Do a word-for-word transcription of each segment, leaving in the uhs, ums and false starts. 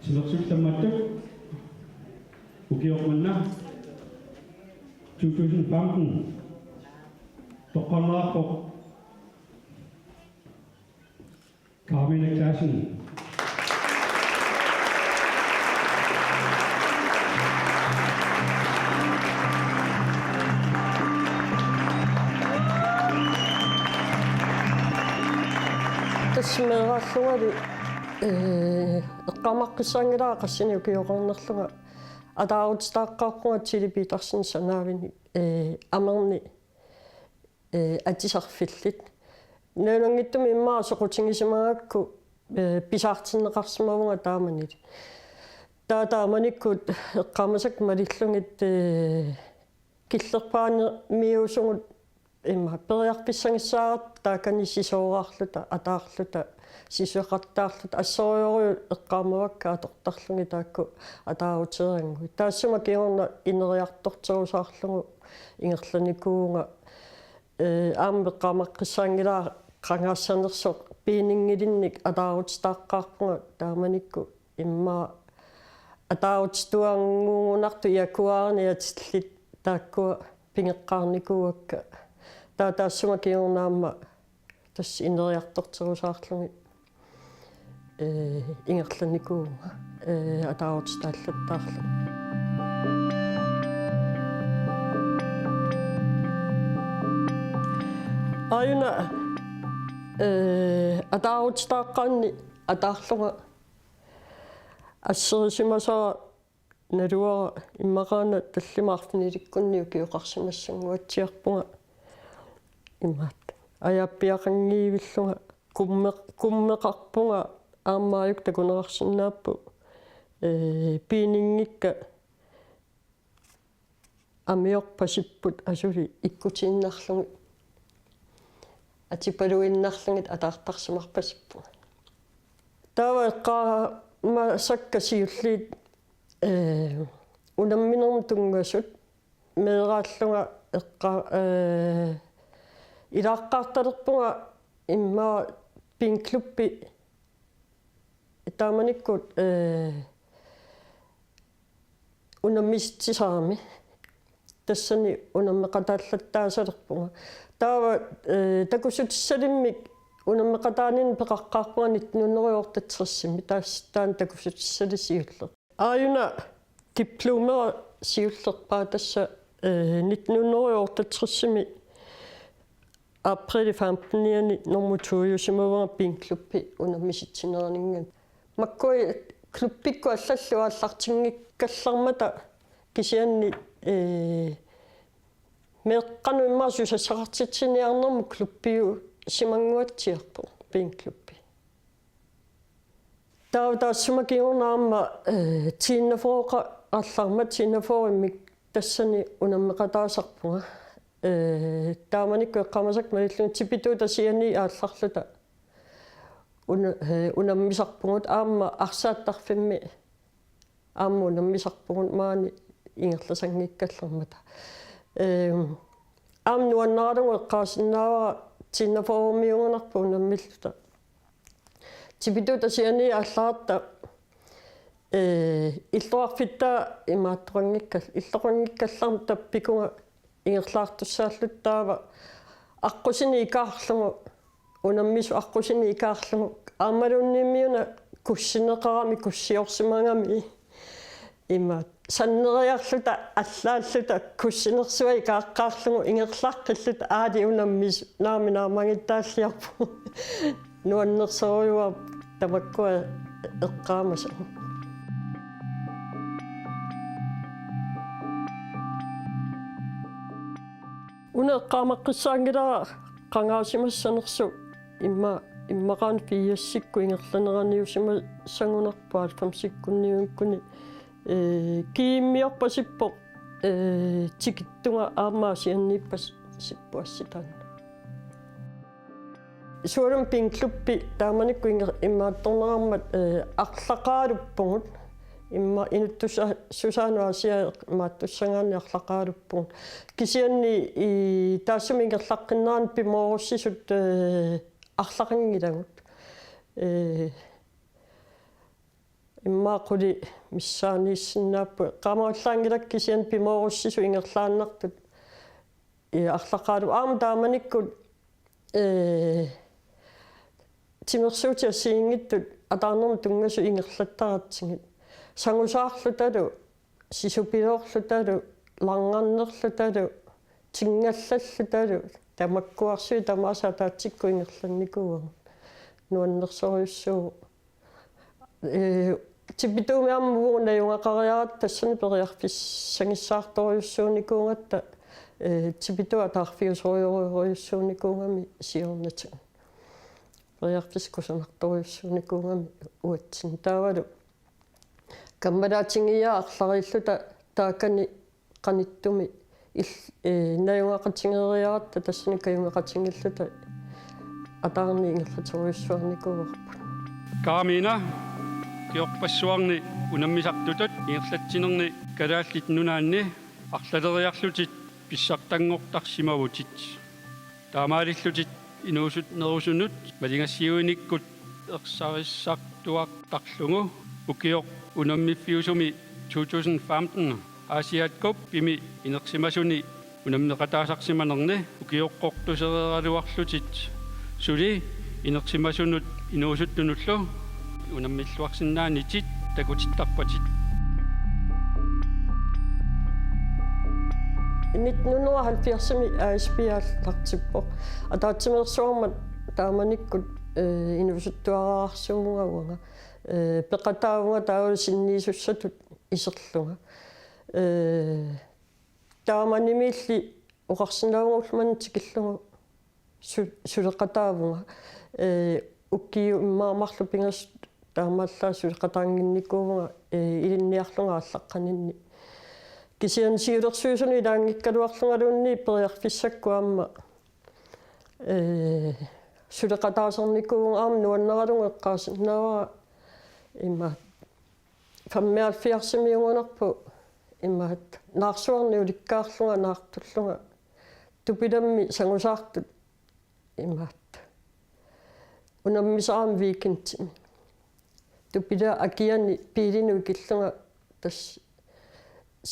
Sinersuut tamatta ukioq manna to tusind femten toqqarneqarpoq Karmina Clausen. Tassa meeraallungali, ee, eqqaamaqqissaanngilara qassinik ukioqarnerlunga ataarutitaaqqaarpunga Tilly Petersen sanaavinik, ee, amerni, ee, atisarfillit. Nalunanngitsumik immaqa soqutigisimagakku, ee, pisaartinneqarsimavunga taamanilu. Taava taamanikkut eqqaamasakka malillugit, ee, killerpaanimiuusugut immaqa periarfissagissaarput taakani sisoorarluta, ataarluta, sisoqattaarluta, assorujussuaq eqqaamavakka atortarlugit taakku ataaruteeraanni. Taassuma kingorna ineriartorterusaarlugu ingerlanikuuvunga, ee, aamma eqqaamaqqissaanngilara qangaassanersoq piininngilinnik ataarutitaaqqaarpunga taamanikkut immaqa ataarutituannguugunartut jaguarinik atillit taakkua pigeqqaarnikuuakka. Taava taassuma kingorna aamma tassa ineriartorterusaarlugit, ee, ingerlanikuuvunga, ee, ataarutitaallattaarlunga. Aajuna, ee, ataarutitaaqqaanni ataarlunga asserisimasara naluara immaqaana tallimat arfinilikkunni ukioqarsimassannguatsiarpunga imaattoq. Ajaappiaqanngivillunga kumme-, kummeqarpunga aamma aajuku takuneqarsinnaapput, ee, piininngikka amiorpasipput asuli ikkutiinnarlugit, atipaluinnarlugit ataartarsimarpasippunga. Taava eqqaamasakka siulliit, ee, unamminermut tunngasut meeraallunga eqqa-, ee, ilaaqqaartalerpunga immaqa pigeklubbi taamanikkut, ee, unammisitsisarami. Tassani unammeqataallattaasalerpunga. Taava, ee, takussutissalimmik unammeqataaninni peqaqqaarpunga nitten hundrede og otteogtresimi, taas-, taanna takussutissali siulleq. Aajuna diplomera siullerpaa tassa, ee, nitten hundrede og otteogtresimi aprili femtenianni nummer to-jusimavunga pigeklubbi unammisitsineraninngaanniit. Makkua klubbikkut allallu aallartinngikkallarmata kisianni, ee, meeqqanut immaqa susassaqartitsiniarnermut klubbiusimannguatsiarpoq pigeklubbi. Taava taassuma kingorna aamma, ee, Tina Froqa aallarmat Tina Froqimik tassani unammeqataasarpunga. Ee, taamanikkut eqqaamasakka malillugit Tibituut Asiani aallarluta una-, ee, unammisarpugut aamma arsaattarfimmi aamma unammisarpugut maani ingerlasanngikkallarmata. Ee, aamma nuannaralugu eqqaasinnaavara Tina Froqimiugunarpoq unammilluta. Tibituut Asiani aallarluta, ee, illoqarfitta imaattoqanngikkal-, illoqanngikkallarmat tappikunga ingerlaartussaalluta taava aqqusineq ikaarlugu, unammisut aqqusineq ikaarlugu, aammaluunniimmiuna kussineqarami kussiorsimagami. Ima sanneriarluta allaalluta kussinersuaq ikaaqqaarlugu ingerlaqqilluta aali unammisut naamik naammagittaalliorpugut. Nuannersorujuuvoq tamakkua eqqaamasagut. Una eqqaamaqqissaanngilara qangaasimassanersoq imma-, immaqaana firsikkut ingerlaneraniusimassagunarpoq halvfemsikkunniunngikkunik, ee, GM-iorpasippoq, ee, tikittunga aamma Aasianniippasippoq assitaanna. Sualummik pigeklubbi taamanikkut inger-, imaattorneqarmat, ee, arlaqaaluppugut. Imma inuttussa-, susaanut Aasiaat imaattussagaanni arlaqaaluppugut. Kisianni, ee, taassuma ingerlaqqinnerani pimoorussisut, ee, arlaqanngilagut. Ee, immaqa qulit missaaniissinnaapput. Eqqaamallaanngilakka kisianni pimoorussisut ingerlaannartut. Ee, arlaqaalu aamma taamanikkut, ee, timersuutit assigiinngitsut ataarnermut tunngasut ingerlattaratsigit. Sangusaarlutalu, sisupiloorlutalu, langarnerlutalu, tingallalutalu, tamakkuarsuit tamaasa ataatsikkut ingerlannikuuagut. Nuannersorujussuuvoq. Ee, Tipituumi aamma uagut najugaqariaratta tassani periarfissagissaartorujussuunikuugatta, ee, Tipitut ataarfiusorujorujussuunikuugami siornatigut. Periarfissaq kusanartorujussuunikuugami uatsinni. Taavalu kammalaatigiiaat arlariilluta taakani qanittumi il-, ee, najugaqatigeeriaratta tassani kajugeqatigiilluta ataarneq ingerlaterujussuarnikuuarput. Kaamina ukiorpassuarni unammisartutut ingerlatsinerni Kalaallit Nunaanni arlaleriarlutit pissartanngortarsimavutit. Taamaalillutit inuusuttunerusunut maligassiuinikkut ersarissartuartarlugu ukioq unammiffiusumi to tusind femten Aasiaat Cupimi inersimasuni unammeqataasarsimanerni ukioqqortusereeraluarlutit suli inersimasunut inuusuttunullu unammilluarsinnaanitit takutittarpatit. Nitten hundrede og halvfjerdsimi A S B aallartippoq. Ataatsimeersuarmat taamanikkut, ee, inuusuttuararsuuvunga uanga. Ee, peqataavunga taavalu sinniisussatut iserlunga. Ee, Taamanimiilli oqarsinnaavunga ulloq manna tikillugu su-, suleqataavunga. Ee, ukiut immaqa marluk pingasut taamaallaat suleqataannginnikuuvunga, ee, ilinniarlunga aallaqqaninni. Kisianni siulersuisunut ilaanngikkaluarlungaluunniit periarfissakkut aamma, ee, suleqataasarnikuuvunga aamma nuannaralugu eqqaasinnaavara ima femoghalvfjerdsimiugunarpoq imaattoq naarsuarnik ulikkaarlunga naartullunga tupilammi sangusaartut imaattoq unammisarama weekendimi. Tupilaa akiani biilinut ikillunga tassa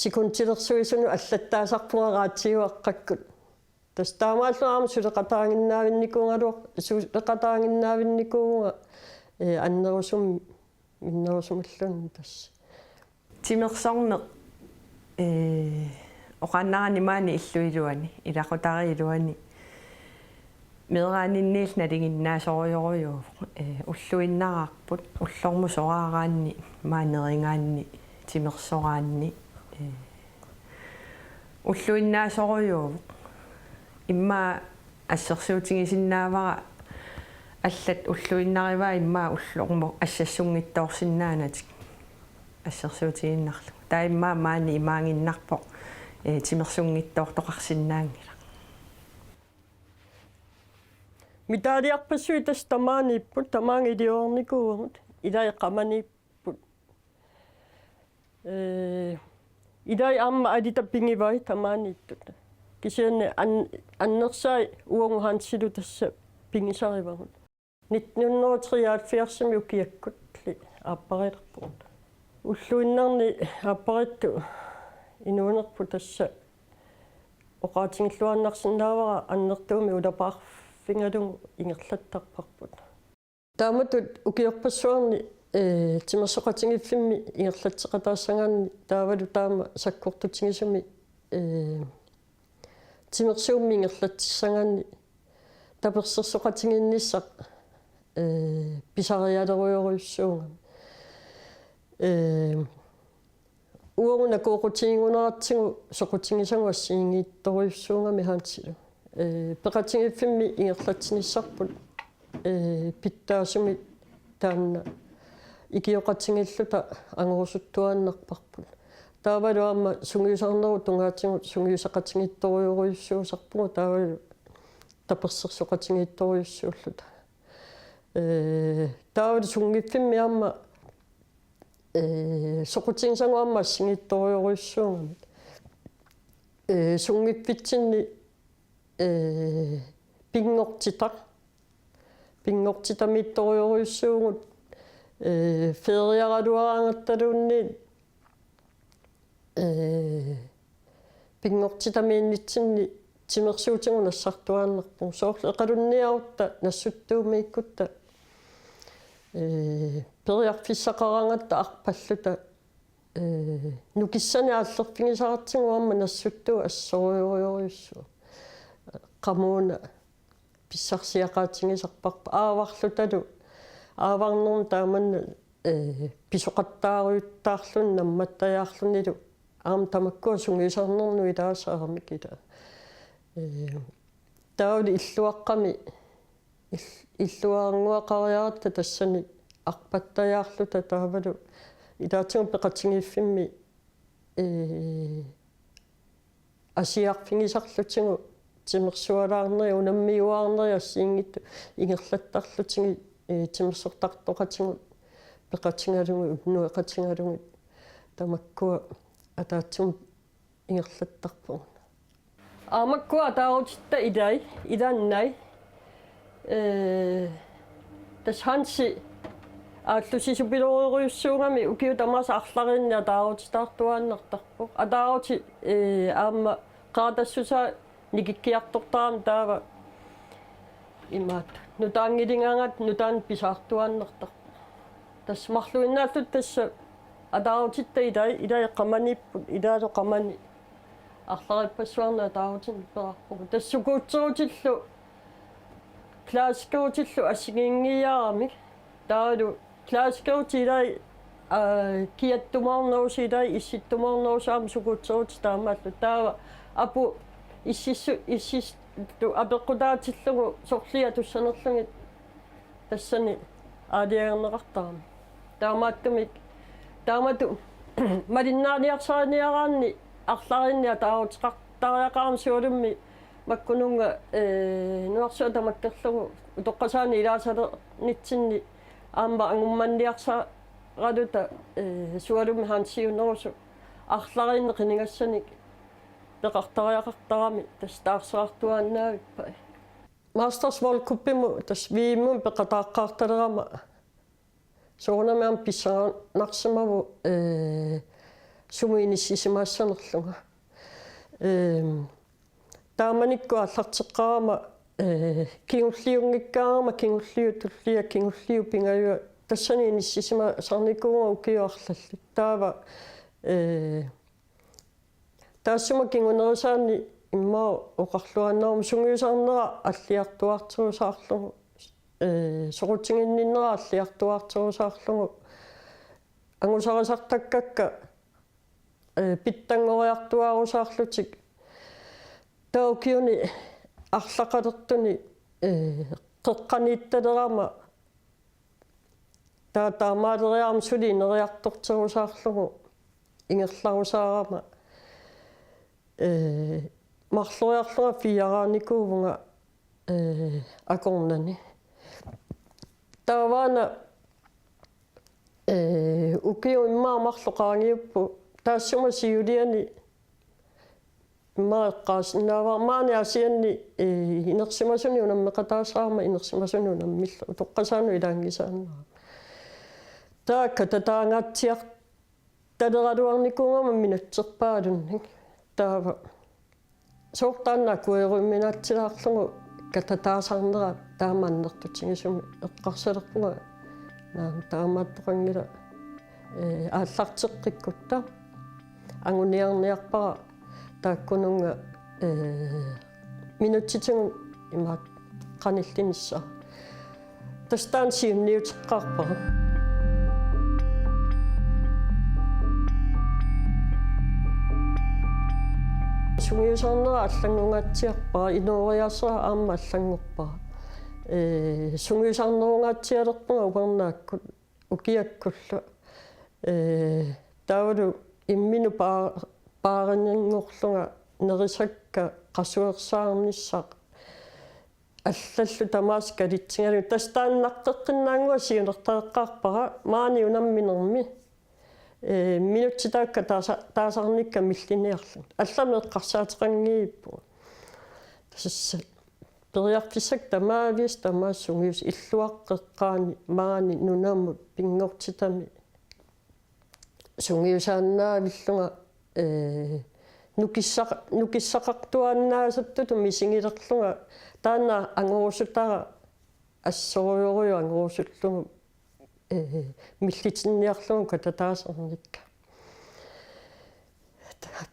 sekundilersuisunut allattaasarpunga raatiuaqqakkut. Tassa taamaallu aamma suleqataaginnaavinnikuugaluar-, suleqataaginnaavinnikuuvunga, ee, annerusumik minnerusumilluunniit tassa. Timersorneq, ee, oqaannarani maani illup iluani, ilaqutariit iluani meeraaninniillu nalinginnaasorujorujuuvoq, ee, ulluinnararput, ullormut soraaraanni, maani nerigaanni, timersoraanni, ee, ulluinnaasorujuuvoq. Immaqa assersuutigisinnaavara allat ulluinnarivaat immaqa ullormut assassunngitsoorsinnaanatik assersuutigiinnarlugu. Taava immaqa maani imaaginnarpoq, ee, timersunngitsoortoqarsinnaanngilaq. Mitaaliarpassuit tassa tamaaniipput, tamaanga iliornikuuagut, ilai qamaniip-, Ee, ilai aamma alita pigivai tamaaniittut. Kisianni an-, annersai uagut Hansilu tassa pigisarivagut. Nitten hundrede og treoghalvfjerdsimi ukiakkut aapparilerpugut. Ulluinnarni aapparittut inuunerput tassa oqaatigilluinnarsinnaavara annertuumik ulapaarfigalugu ingerlattarparput. Taamatut ukiorpassuarni, ee, timersoqatigiiffimmi ingerlatseqataassagaanni taavalu taama sakkortutigisumik, ee, timersuummi ingerlatsissagaanni tapersersoqatigiinnissaq, ee, pisarialerujorujussuugami. Ee, Uagut nakooqutigigunaratsigu soqutigisagut assigiinngitsorujussuugami Hansilu. Ee, peqatigiiffimmi ingerlatsinissarput, ee, pitsaasumik taanna ikioqatigiilluta angorusuttuaannarparput. Taavalu aamma sungiusarnerup tungaatigut sungiusaqatigiitsorujorujussuusarpugut taavalu tapersersoqatigiitsorujussuulluta. Ee, taavalu sunngiffimmi aamma ee, soqutigisagut aamma assigiitsorujorujussuugamik. Ee, sunngiffitsinni, ee, pinngortitaq. Pinngortitamiitsorujorujussuuvugut, Ee, feriaraluaraangattaluunniit, ee, pinngortitamiinnitsinni timersuutigut nassartuaannarpugut. Soorlu eqalunniarutta Nassuttuumiikkutta, ee, periarfissaqaraangatta arpalluta, ee, nukissanik aallerfigisaratsigu aamma Nassuttuup assorujorujussuuvoq. Qamuuna pissarsiaqaatigisarparput aavarlutalu. Aavarnermi taamanna, ee, pisoqattaarujuttaarluni nammattajaarlunilu. Aamma tamakkua sungiusarnernut ilaasaaramik ila. Ee, taavalu illuaqqami, il-, illuarannguaqariaratta tassani arpattajaarluta taavalu ilaatigut peqatigiiffimmi, ee, asiarfigisarlutigu timersualaarneri, unammiuaarneri assigiinngitsut ingerlattarlutigit, ee, timersortartoqatigut peqatigalugit, unnueqatigalugit, tamakkua ataatsimut ingerlattarpugut. Aamma makkua ataarutitta ilai, ilaannai. Ee, tassa Hansi aallusisupiloorujussuugami ukiut tamaasa arlariinni ataarutitaartuaannartarpoq. Ataarutit, ee, aamma qaatassusaa nikikkiartortarami taava imaattoq nutaanngiligaangat nutaanik pisaartuaannartarpoq. Tassa marluinnaalluta tassa ataarutitta ilai, ilai qamaniipput, ilaalu qamani arlarippassuarni ataarutinik peqarpugut. Tassa skuuterutillu, klassikerutillu assigiinngiiaaramik. Taavalu klassikerutit ilai, aa, kiattumoornerusut ilai, issittumoornerusut aamma skuuterutit taamaallutik. Taava apu ississu-, ississu-, apeqqutaatillugu sorliit atussanerlugit tassani aalajangerneqartarami. Taamaattumik, taamatut malinnaaniarsariniaraanni arlariinni ataaruteqartariaqarami, sualummik makkununnga, ee, nuarsuaq tamakkerlugu utoqqasaani ilaasalernitsinni aamma angummanniarsaraluta, ee, sualummik Hansiunerusoq arlariinni qinigassanik peqartariaqartarami tassa taarserartuaannavippai. Masters World Cupimut tassa V M-imut peqataaqqaartalerama soorunami aamma pissanganarsimavoq, ee, sumut inissisimaassanerlunga. Ee, taamanikkut aallarteqqaarama, ee, kingulliunngikkaarama kingulliup tullia, kingulliup pingajua, tassani inissisimasarnikuuvunga ukiut arlallit. Taava, ee, taassuma kingunerisaanni immaqa oqarluaannaruma sungiusarnera alliartuarterusaarlugu, ee, soqutiginninnera alliartuarterusaarlugu, angusarisartakkakka, ee, pitsanngoriartuaarusaarlutik. Taava ukiuni arlaqalertuni, ee, qeqqaniittalerama, taava taamaaleriarama suli ineriartorterusaarlugu ingerlarusaarama, ee, marloriarlunga fireanikuuvunga, ee, akornanni. Taavaana, ee, ukiut immaqa marluk qaangiupput, taassuma siuliani immaqa eqqaasinnaavara maani Aasianni, ee, inersimasunik unammeqataasarama inersimasunik unammillugu utoqqasaanut ilaanngisaannarama. Taakku katataangaatsiartaleraluarnikuugama minutserpaalunnik. Taava soorlu taanna akueruminaatsilaarlugu katataasarnera taama annertutigisumik eqqarsalerpunga. Naamik, taamaattoqanngilaq, ee, aallarteqqikkutta anguniarniarpara taakkununnga, ee, minutsitigut imaattoq qanillinissaa. Tassa taanna siunniuteqqaarpara. Sungiusarnera allanngungaatsiarpara, inooriaaseq aamma allanngorpara. Ee, sungiusarnerungaatsialerpunga uernaakkut ukiakkullu. Ee, taavalu imminut paa-, paarinerunngorlunga nerisakka qasuersaarnissaq allallu tamaasa kalitsigalugit. Tassa taanna naqqeqqinnaannguaq siunertareqqaarpara maani unamminermi. Ee, minutsit taakku taasa-, taasarnikka milliniarlugit. Allamik eqqarsaateqanngiippugut. Tassa Periarfissakka tamaviisa tamaasa sungius-, illuaqqeqqaani maani nunamut pinngortitami sungiusaannaavillunga, ee, nukissaq-, nukissaqartuaannaasartutut misigilerlunga taanna angorusutara assorujorujuk angorusullugu, ee, millitinniarlugu katataasarnikka.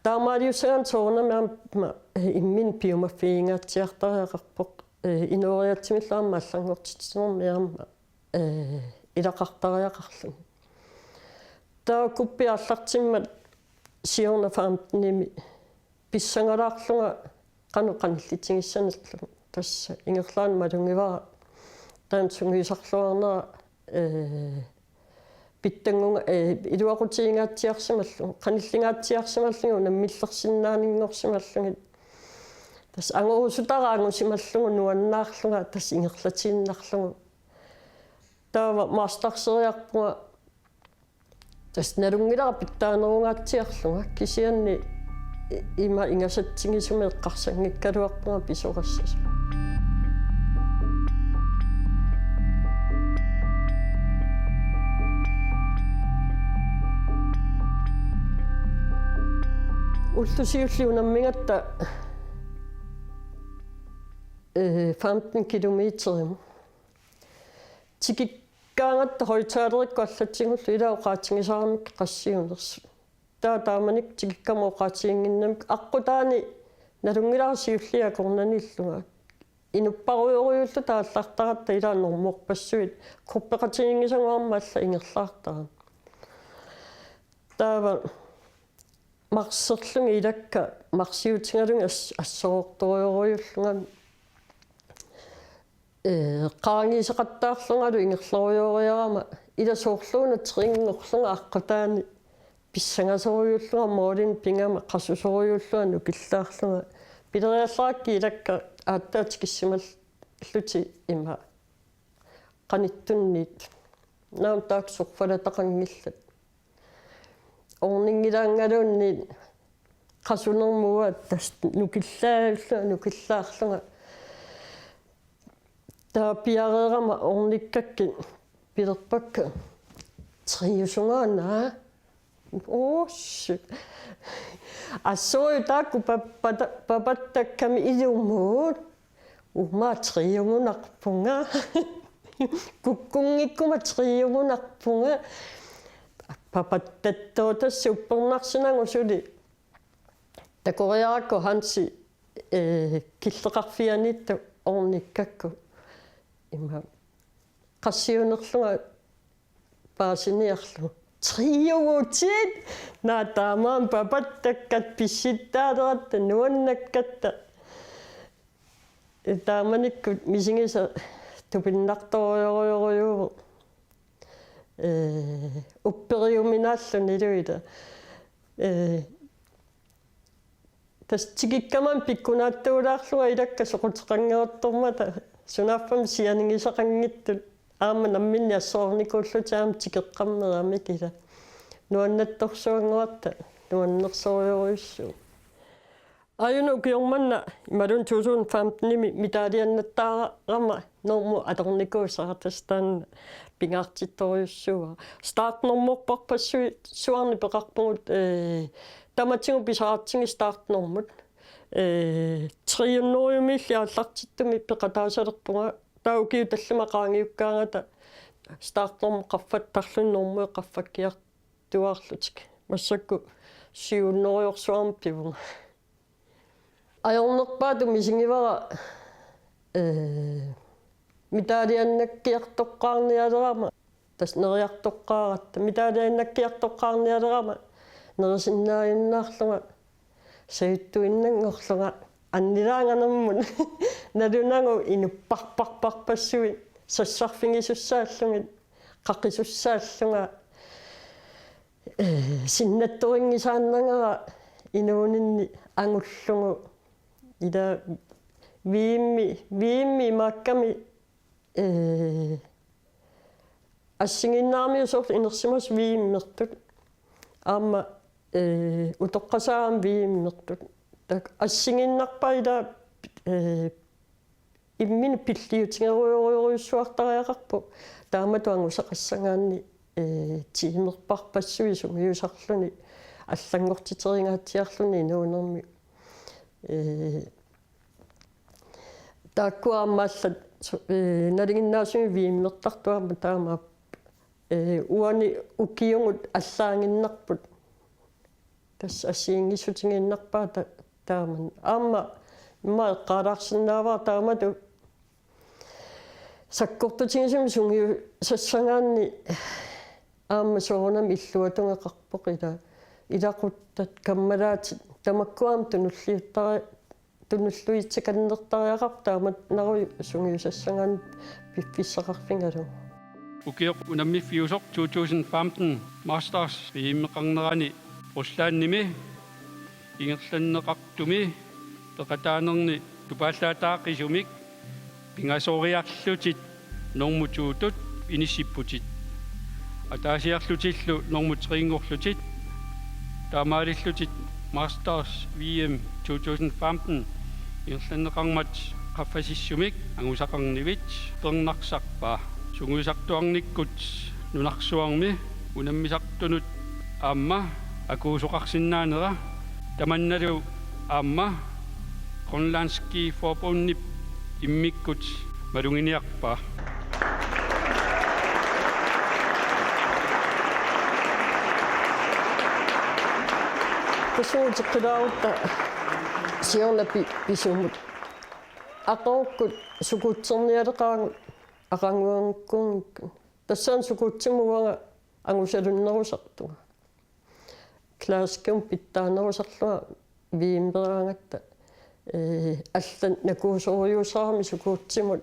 Taamaaliussagaanni soorunami aamma, ee, imminut piumaffigingaatsiartariaqarpoq, ee, inooriatsimillu aamma allanngortitsinermi aamma, ee, ilaqartariaqarluni. Taava kuppiit aallartimmat siorna femtenimi pissangalaarlunga qanoq qanillitigissanerlugu. Tassa ingerlaannaq malugivara taanna sungiusarluarnera, ee, pitsanngunga-, ee, iluaqutigingaatsiarsimallugu, qanillingaatsiarsimallugu unammillersinnaaninngorsimallugit. Tassa angorusutara angusimallugu nuannaarlunga tassa ingerlatiinnarlugu. Taava masterseriarpunga. Tassa nalunngilara pitsaanerungaatsiarlunga kisianni i-, ima ingasatsigisumik eqqarsanngikkaluarpunga pisoqassasoq. Ullut siulliit unammigatta, ee, femten kilometerimut. Tikikkaangatta højttalerikkut allatsigullu ila oqaatigisaramikkit qassiunersut. Taava taamanikkut tikikkama oqaatiginnginnamikku aqqutaani nalunngilara siulliit akornanni illunga. Inupparujorujuulluta aallartaratta ila normorpassuit. Gruppeqatiginngisagut aamma allat ingerlaartarami. Taava marserlugit ilakka marsiutigalugit as-, assorortorujorujuullugami. Ee, qaangiiseqattaarlungalu ingerlorujoriarama ila soorluuna trinngorlunga aqqutaani pissangasorujuullunga målinik pigama qasusorujuullunga nukillaarlunga pileriallarakkit ilakka aatsaat tikissimallutik ima qanittunniit. Naamik taakku sorfalataqanngillat. Orninngilaanngaluunniit qasunermut tassa nukillaallunga, nukillaarlunga. Taava piareerama ornikkakkit pilerpakka: Triusunga una? Oosh. Assorujuk taakku pa-, pata-, papattakkami ilumut. Uuma triugunarpunga. Kukkunngikkuma triugunarpunga. Papattattoq tassa uppernarsinagu suli. Takoriarakku Hansi, ee, killeqarfianiittoq ornikkakku. Ima qassiunerlunga paasiniarlugu: Triugutit! Naa, taamaammat papattakkat pissittaaleratta nuannakkatta. Taamanikkut misigisaq tupinnartorujorujorujuuvoq. Ee, upperiuminaallunilu ila. Ee, tassa tikikkama pikkunaattuulaarlunga ilakka soquteqanngitsoormata, sunaaffami sianigisaqanngitsut aamma namminneq assornikuullutik aamma tikeqqammeramik ila. Nuannattorsuannguarta, nuannersorujorujussuuvoq. Aajuna ukioq manna imaluunniit to tusind femtenimi medaljennattaarama normut atornikuusara, tassa taanna pingaartittorujussuuara. Startnormorparpassuit suarnik peqarpugut, ee, tamatigut pisariaqartigu startnormut. Ee, tre hundrede miili aallartittumik peqataasalerpunga, taava ukiut tallimat qaangiukkaangata startnormut qaffattarluni normui qaffakkiartuaarlutik. Massakkut syv hundrede-orsuarmik pivunga. Ajornerpaatut misigivara, ee, medaljennakkiartoqqaarnialerama, tassa neriartoqqaaratta, medaljennakkiartoqqaarnialerama nerisinnaajunnaarlunga, sajuttuinnanngorlunga annilaanganermut nalunagu inupparparparpassuit sassarfigisussaallugit, qaqisussaallunga. Ee, sinnattorinngisaannagara inuuninni angullugu. Ila V M-i, V M-i imaakkami, ee, assigiinnarmiut soorlu inersimasut V M-ertut. Aamma, ee, utoqqasaat aamma V M-ertut. Taakku assigiinnarpaat ila, ee, imminut pilliutigerujorujussuartariaqarpoq taamatut angusaqassagaanni, ee, tiimerparpassuit sungiusarluni allanngortiteriangaatsiarluni inuunermi. Ee, taakkua aamma allat su-, ee, nalinginnaasumik V M-ertartut aamma taama, ee, uani ukiumut allaaginnarput. Tassa assigiinngissutigiinnarpaa ta-, taamani. Aamma immaqa eqqaalaarsinnaavara taamatut sakkortutigisumik sungiusassagaanni aamma soorunami illuatungeqarpoq ila. Ilaquttat, kammalaatit, tamakkua aamma tunulliuttari-, tunulliutsikannertariaqarput taamannarujussuaq sungiusassagaanni piffissaqarfigalugu. Ukioq unammiffiusoq to tusind femten Masters V M-eqarnerani Ruslandimi ingerlanneqartumi peqataanerni tupaallaataaqisumik pingasoriarlutit normu to-tut inissipputit. Ataasiarlutillu normu tre-nngorlutit taamaalillutit Masters V M to tusind femten ingerlanneqarmat qaffasissumik angusaqarnivit. Pernarsarpaa sungiusartuarnikkut nunarsuarmi unammisartunut aamma akuusoqarsinnaanera tamannalu aamma Grønlandsk Skiforbundip immikkut maluginiarpaa. Tassuuteqqilaarutta siorna pi-, pisumut. Aqagukkut sukuutsernialeqaagut aqaguagukkuunngikkunik. Tassani sukuutsimut uanga angusalunnerusartunga. Klassikkimut pitsaanerusarlunga V M-eraangatta, ee, allat nakuusorujuusarami sukuutsimut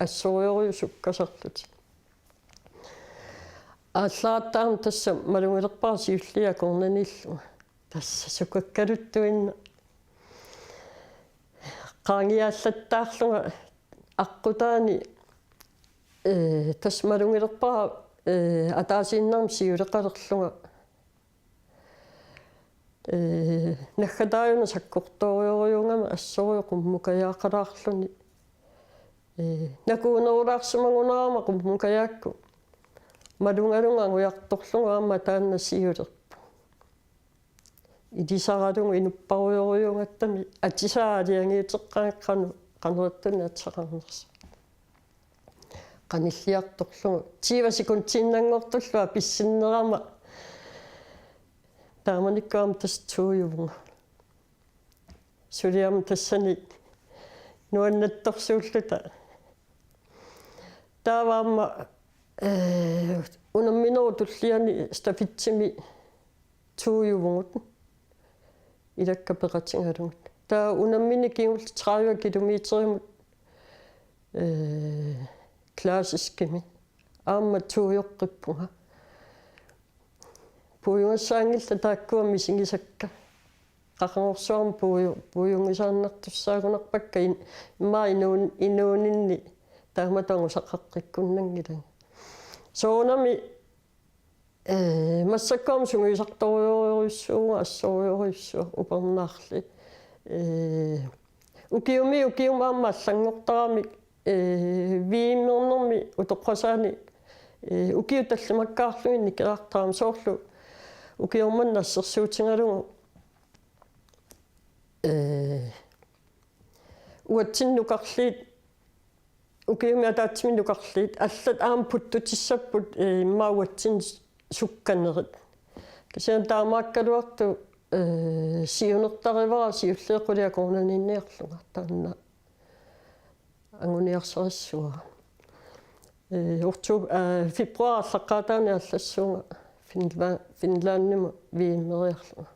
assorujussuit sukkasarlutik. Aallaqqaammut tassa malugilerpara siulliit akornanniillunga. Tassa sukakkaluttuinnaq. Qaangiaallattaarlunga aqqutaani, ee, tassa malugilerpara, ee, ataasiinnarmik siuleqalerlunga. Ee, naggataajuna sakkortoorujorujuugama assorujuk qummukajaaqalaarluni. Ee, nakuunerulaarsimagunarama qummukajaakku. Malugalunga angujartorlugu aamma taanna siulerpunga. Ilisaralugu inupparujorujuugattami atisaat aalajangiuteqqaarlunga qanoq, qanoq ittunik atisaqarnersoq. Qanilliartorlugu. Tyve sekundiinnanngortullu apissinnerama. Taamanikkut aamma tassa tuujuvunga. Suli aamma tassani nuannattorsuulluta. Taava aamma, ee, unamminerup tulliani stafetsimi tuujuvugut. Ilakka peqatigalugit. Taava unammineq kingulleq tredive kilometerimut, ee, klassiskimi. Aamma tuujoqqippunga. Puiugassaanngillat taakkua misigisakka. Qaqugorsuarmi puiu-, puiunngisaannartussaagunarpakka in-, immaqa inuun-, inuuninni taamatut angusaqaqqikkunnanngilanga. Soorunami, ee, massakkut aamma sungiusartorujorujussuuvunga, assorujorujussuaq upernaarli. Ee, ukiumi, ukiumi aamma allanngortaramik, ee, V M-ernermi utoqqasaani, ee, ukiut tallimakkaarlugit nikerartarama soorlu ukioq manna assersuutigalugu, ee, uatsinnut nukarliit, ukiumi ataatsimi nukarliit, allat aamma puttutissapput, ee, immaqa uatsinnut sukkanerit. Kisianni taamaakkaluartoq, ee, siunertarivara siulliit qulit akornanniinniarlunga taanna anguniarsarissuara. Ee, oktob-, ee, februar aallaqqaataani aallassuunga Finla-, Finlandimut V M-eriarlunga.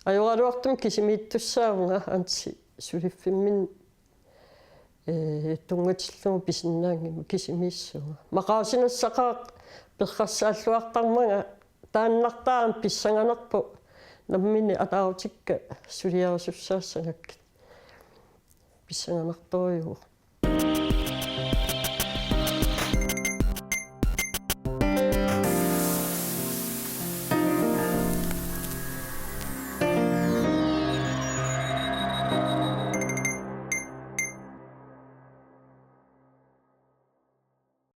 Ajoraluartumik kisimiittussaavunga Hansi suliffimminni, ee, tunngatillugu pisinnaanngimmat kisimiissuunga. Maqaasinassaqaaq perrassaalluartarmanga taannartaa pissanganarpoq nammineq ataarutikka suliarisussaassagakkit. Pissanganartorujuuvoq.